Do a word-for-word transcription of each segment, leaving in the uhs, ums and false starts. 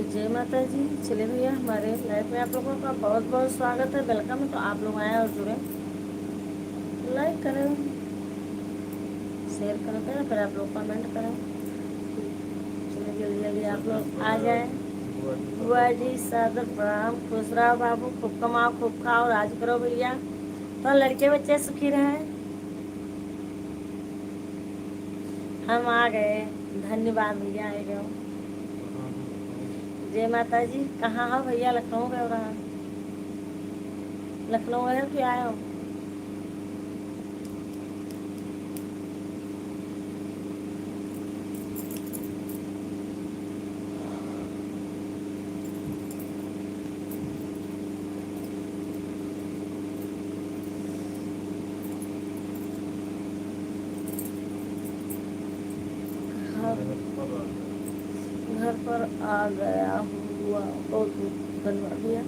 जय माता जी। चलिए भैया, हमारे लाइव में आप लोगों का बहुत बहुत स्वागत है, वेलकम। तो आप लोग आए और जुड़े, लाइक करें, शेयर करें, फिर आप लोग कमेंट करें। चलिए जल्दी जल्दी आप लोग आ जाए। बुआ जी सादर प्रणाम, खुश रहो बाबू, खूब कमाओ, खूब खाओ, राज करो भैया। तो लड़के बच्चे सुखी रहें। हम आ गए, धन्यवाद भैया, आ गए। जय माता जी। कहाँ हो भैया? लखनऊ गए रहा, लखनऊ गए हो कि आए हो? घर, घर पर आ गया हूँ। वाह, बहुत बहुत धन्यवाद भैया।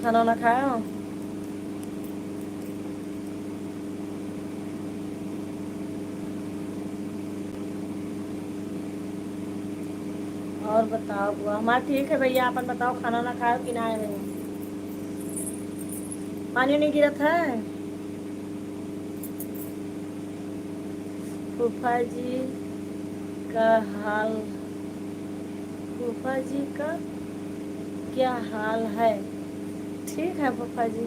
खाना वाना खाया हो? और बताओ बुआ, हमार ठीक है भैया, अपन बताओ, खाना ना खाओ कि ना है? पानी नहीं गिरत है? फूफा जी का हाल, फूफा जी का क्या हाल है? ठीक है फूफा जी।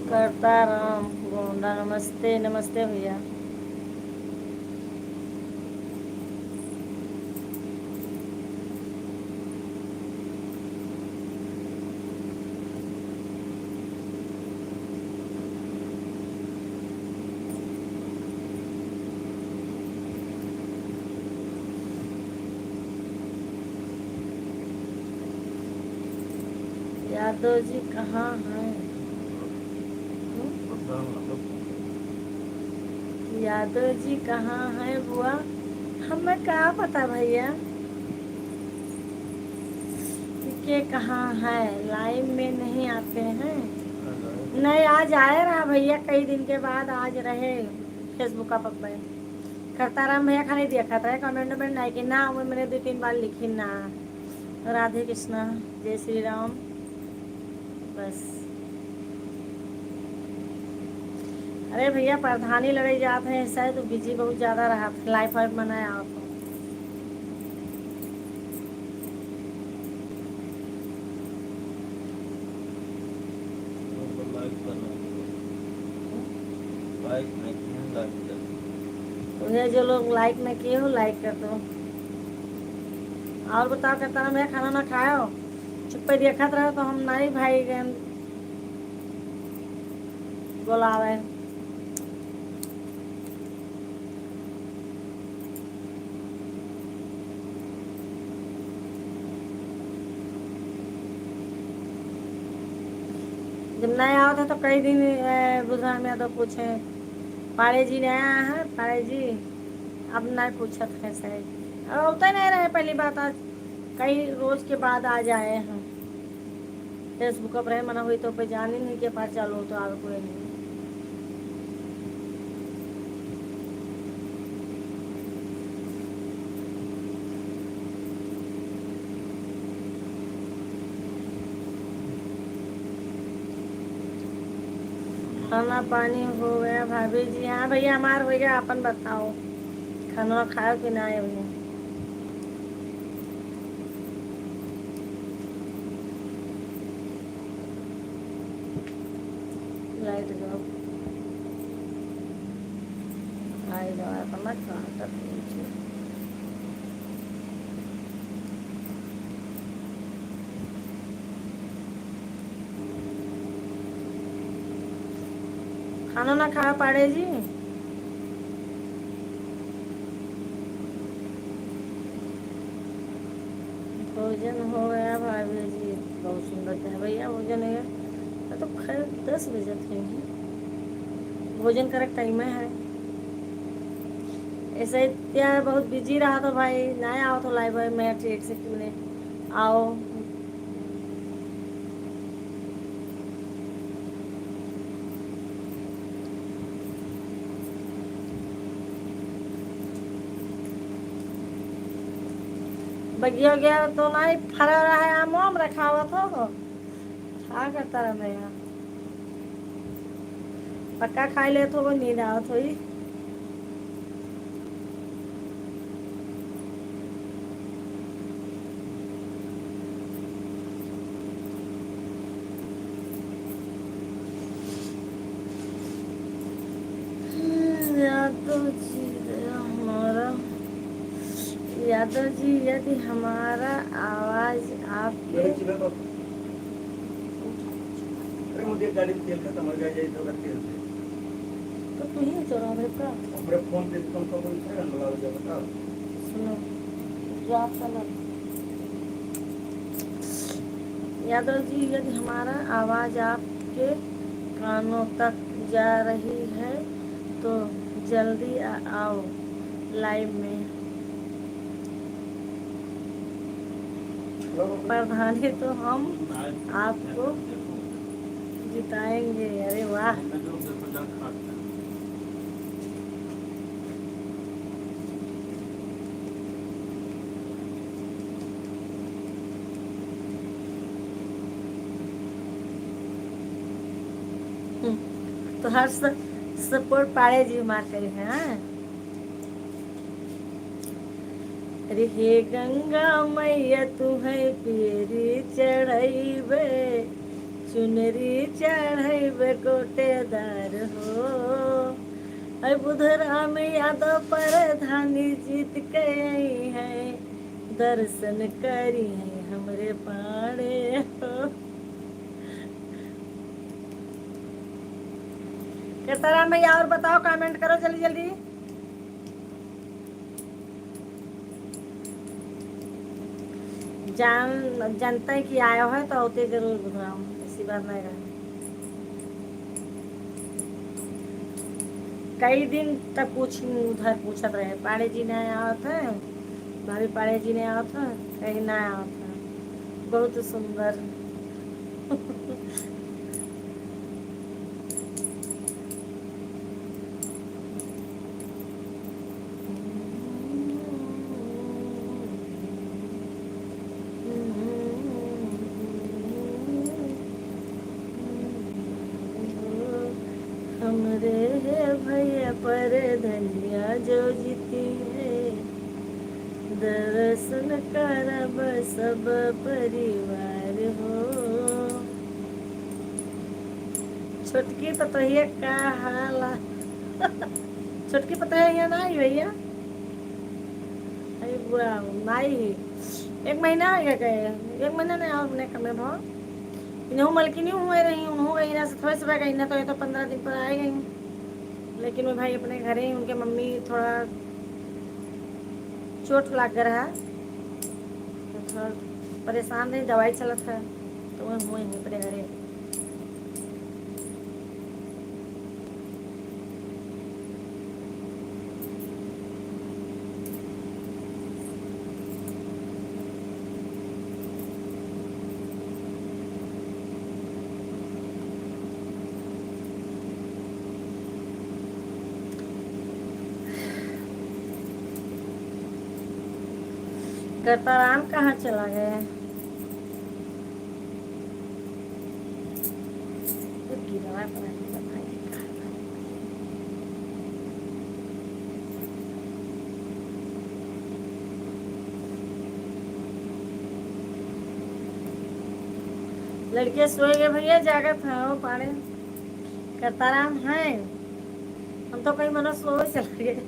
करता राम गोंडा, नमस्ते, नमस्ते भैया। यादव जी कहाँ हैं? हम्म? यादव जी कहाँ हैं बुआ? हमें का पता भैया, कि के कहाँ है, लाइव में नहीं आते हैं। नहीं, आज आए रहा भैया, कई दिन के बाद आज रहे Facebook पर। करताराम भैया खाली देखत रहे, कमेंट में नहीं कि ना, वो मैंने दो तीन बार लिखी ना। राधे कृष्णा, जय श्री राम। बस। अरे भैया, प्रधानी लड़े जात हैं, शायद तो बिजी बहुत ज्यादा रहत है, लाइव फाइव मनाए आवत हो। लाइक करना, लाइक नहीं किए, लाइक कर। उहे जो लोग लाइक नहीं किए हो, लाइक कर दो। और बताओ, कितना में खाना ना खाए हो? चुप्पे देखत रहो तो हम नहीं भाई गन बोलावे। जब नहीं आवत है तो कई दिन, ए, बुधराम यादव पूछे, पाड़े जी नहीं आया है, पाड़े जी अब नहीं पूछत है शायद। अब होते नहीं रहे, पहली बात आज कई रोज के बाद आज आए हैं। Facebook पर रहे, मना हुई तो पे जान ही नहीं के पास चालू हो तो आवे कोई नहीं। खाना पानी हो गया भाभी जी? हाँ भैया, हमार हो गया, अपन बताओ, खाना खाओ कि ना है भैया? लाइट जाओ। आई जाओ, अपन ना काटत नीचे। खाना ना खाया पाड़े जी? भोजन हो गया भाभी जी, बहुत सुंदर है भैया, भोजन हो गया। तो खैर दस बजे थे, भोजन करे टाइम है। ऐसे ही यार बहुत बिजी रहा तो भाई ना आओ तो लाइव में ठीक से क्यों नहीं आओ। बगिया गया तो नहीं फरा रहा है आम वाम रखावत हो। का करता रहता है यहाँ? पक्का खाई लेत होबो, नींद आवत होई। यादव जी, हमारा, यादव जी, यदि हमारा आवाज आपके अरे, मुझे गाड़ी में तेल खत्म हो गया, यही तो करते हैं। तो तू ही चला मेरे का। अपने फोन पे तुम तो कोई से रंग लगा दे, बताओ। सुनो, जो आपका नाम। यादव जी, यदि हमारा आवाज आपके कानों तक जा रही है, तो जल्दी आ-, आओ लाइव में। प्रधानी तो हम आपको जिताएंगे। अरे वाह। हम्म, तो हर स-, सपोर्ट पाड़े जी मार करे हैं, हाँ? अरे हे गंगा मैया, तुहैं पियरी चढ़ैबे, चुनरी चढ़ैबे गोटेदार हो। अरे बुधराम यादव प्रधानी जीत के अइहैं, दर्शन करिहैं हमरे पाड़े हो। करताराम भैया, और बताओ, कमेंट करो जल्दी जल्दी। जान, जानते हैं कि आयो है तो होते जरूर बुधराम, ऐसी बात नहीं रहे। कई दिन तक पूछ, उधर पूछत रहे, पाड़े जी नहीं आवत है, भाभी पाड़े जी नहीं आवत है, कहीं नहीं आवत है। बहुत सुंदर। हमरे हे भैया परधनिया जो जीतिहैं, दर्शन करब सब परिवार हो। छोटकी पतोहिया का हाला? छोटकी पतोहिया यहाँ ना आई भैया? अरे बुआ, ना आई ही। एक महीना हो गया गए, एक महीना नहीं और अपने कमे भाव। इन्हों मलकिनी हुए रही, उन्हों गई ना, सतवे सुबह गई ना, तो ये तो पन्द्रह दिन पर आए गई। लेकिन वो भाई अपने घरे ही, उनके मम्मी थोड़ा चोट लाग रहा, तो थोड़ा परेशान रही, दवाई चलत है, तो वो हुए ही अपने घरे। करताराम कहाँ चला गया? लड़के सोए गए भैया, जागत है वो पाड़े। करताराम है, हम तो कहीं मनो सोए चले गए,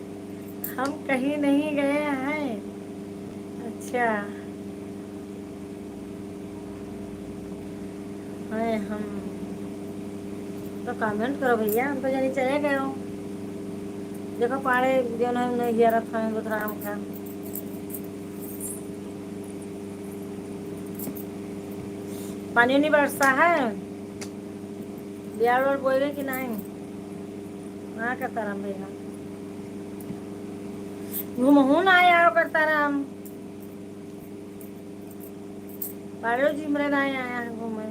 हम कहीं नहीं गए हैं। अच्छा। हैं हम। तो कमेंट करो भैया, हम तो जानी चले गए हो। देखो पाड़े जो है उन्हें गिरत हैं बुधराम का। पानी नहीं बरसा है, बिहार और बोएगे कि नहीं? हाँ करताराम भैया। घूमहू ना आया हो करता राम। पाड़ो जी हमरे ना आया है घूमे।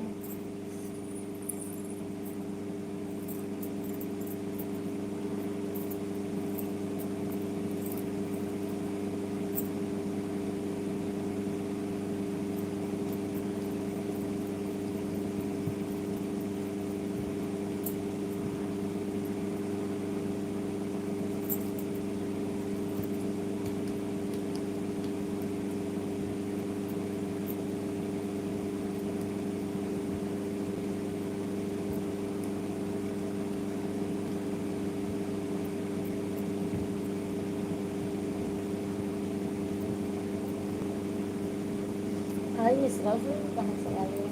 आई इसका से कहाँ से आ गया?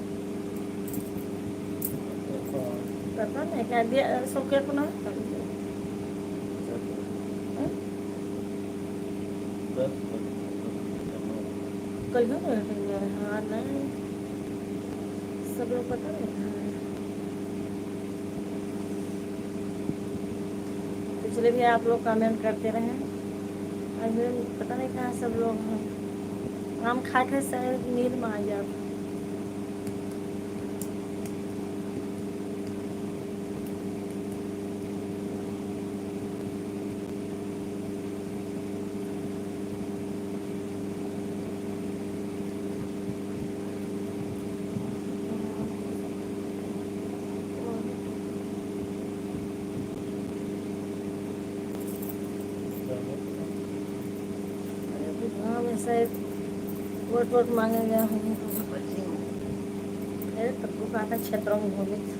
पता नहीं क्या दिया, सो क्या अपना? हाँ? कल हो गया, कल गया, हाँ, नहीं। सब लोग पता नहीं कहाँ है। पिछले भी आप लोग कमेंट करते रहे, आज मेरे पता नहीं कहाँ सब लोग हैं। आम खा के शायद नींद में आ गया। अरे, विधवा में शायद वोट, वोट मांगे गया हूँ। अरे, तब को कहा था क्षेत्रों में घूमित।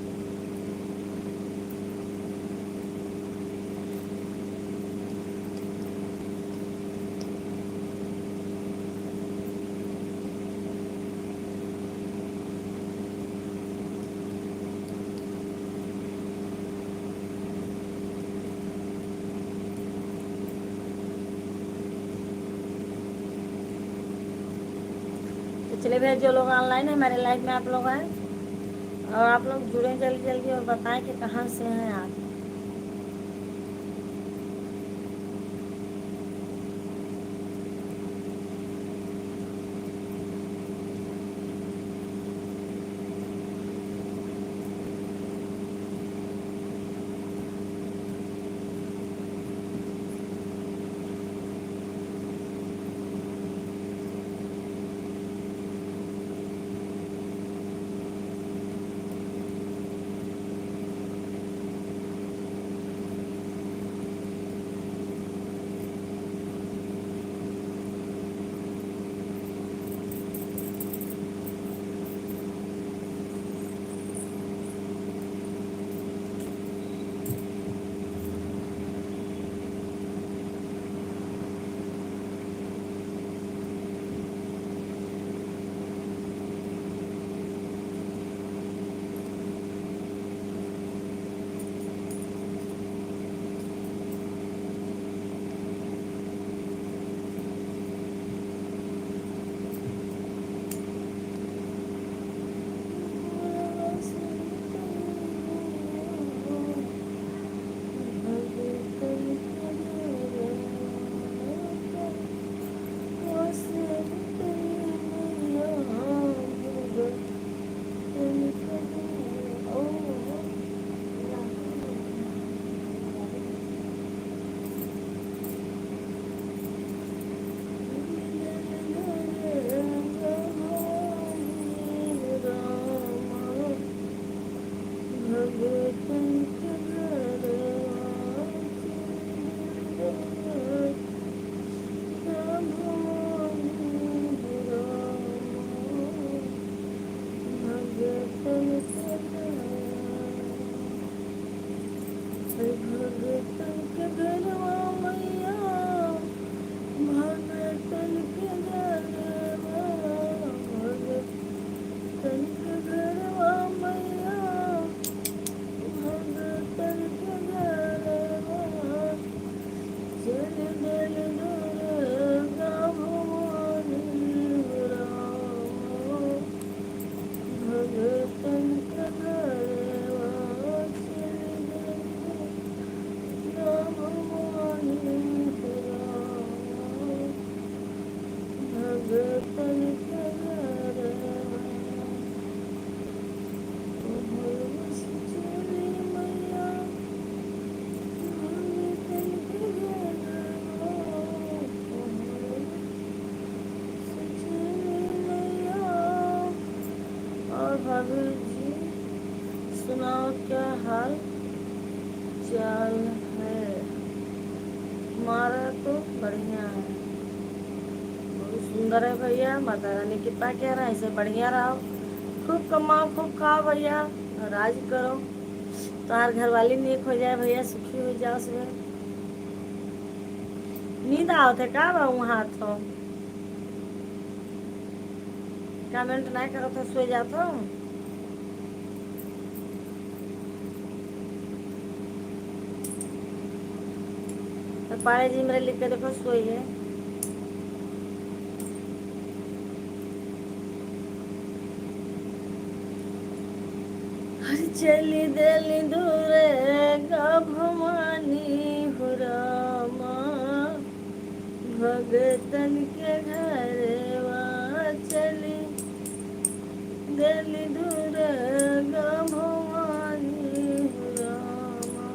तो चलिए भैया, जो लोग ऑनलाइन है हमारे लाइव में, आप लोग आए और आप लोग जुड़े जल्दी जल्दी और बताएं कि कहाँ से हैं आप। भगतन के घरवा मैया, भगतन के घरवा, भगतन के घरवा मैया, भगतन के घरवा। चल गइल दुर्गा भवानी राम, भगतन के घरवा चल गइल दुर्गा भवानी। चाल है हमारा तो बढ़िया है, बहुत सुंदर है भैया। माता रानी कृपा किया रहा, ऐसे बढ़िया रहो, खूब कमाओ, खूब खाओ भैया, और राज करो। तोहार घरवाली नेक हो जाए भैया, सुखी हो जाओ सब। नींद आवत है का बा वहाँ तो? कमेंट नहीं करत हो, सो जात हो। तो पाड़े जी मेरे लिख के देखो, सोई है। हर चली देली दूरे गा भवानी हो रामा, भगतन के घरवा चली देली दूरे गा भवानी हो रामा,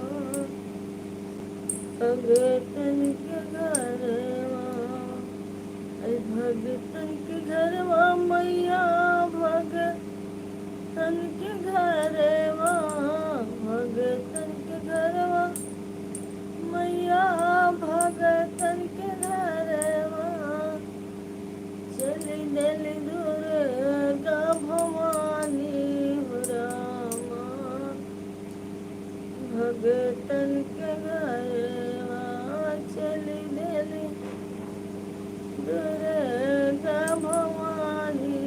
भगतन के घरवा, अरे भगतन के घरवा मैया, भगतन के घरवा, भगतन के घरवा मैया, भगतन के घरवा चली देली दुर्गा भवानी हो रामा, भगतन के घरवा चली देली दुर्गा भवानी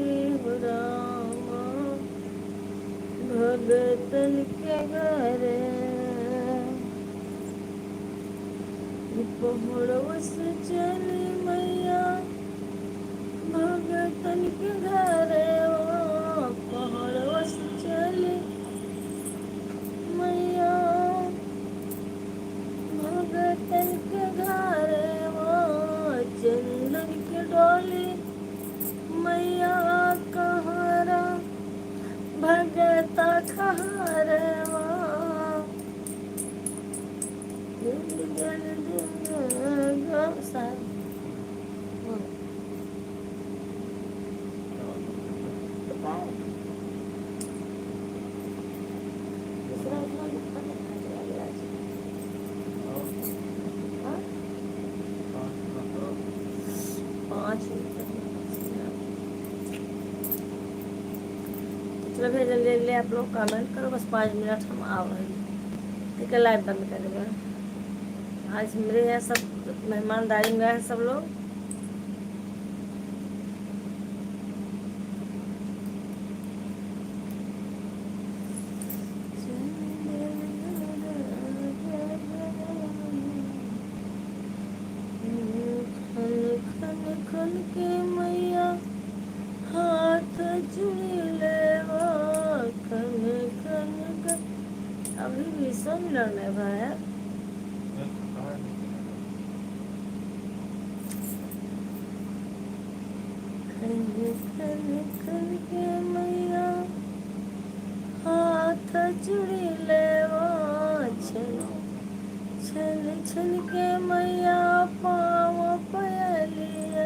हो रामा, भगतन के घरे। पहाड़वा से चली मैया भगतन के घरे, ओ पहाड़वा से चली मैया भगतन के घरे, ओ चंदन के डोली मैया कहारा भगता कहारवा। दूसरा उतना दिक्कत नहीं है। हाँ? पाँच मिनट तक। चलो भैया, जल्दी जल्दी आप लोग कमेंट करो, बस पाँच मिनट हम आ रहे हैं। ठीक है, लाइव बंद कर देंगे। आज मेरे यहाँ सब मेहमानदारी में गए हैं सब लोग। खन खन खन के मैया हाथ जुड़ी लेवा, खन खन खन। अभी भी सुन लो ना भाई। खन खन खन के मैया हाथ जुड़ी लेवा, छन छन छन के मैया पाँव पयलिया।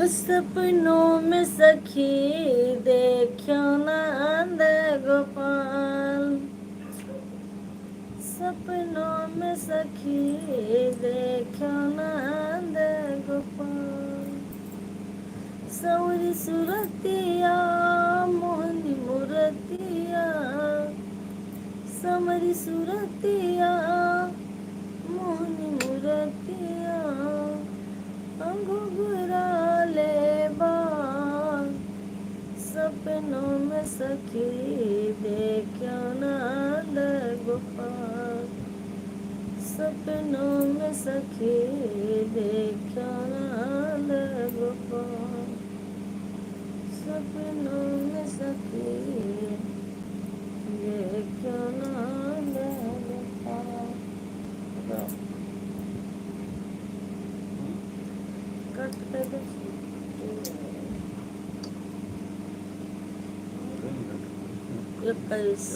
सपनों में सखी देखियो नंद गोपाल, सपनों में सखी देखियो नंद गोपाल। संवरी सुरतिया मोहनी मुरतिया, संवरी सुरतिया मोहनी सपनों में सखी देखा ना ललका, सपनों में सखी देखा ना ललका। कट कर दे। इक्कीस।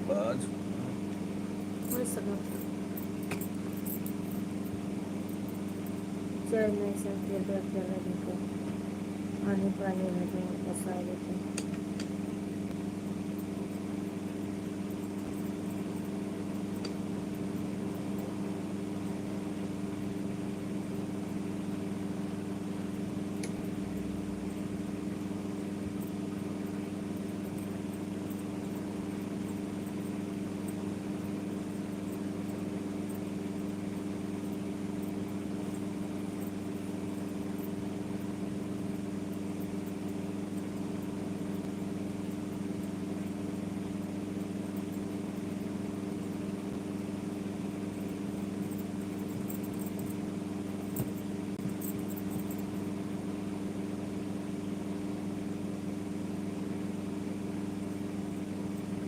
बाज। कोई समझ। चल, मैं सब के बैठ के लगी को। पानी, पानी है तो बसा देते हैं।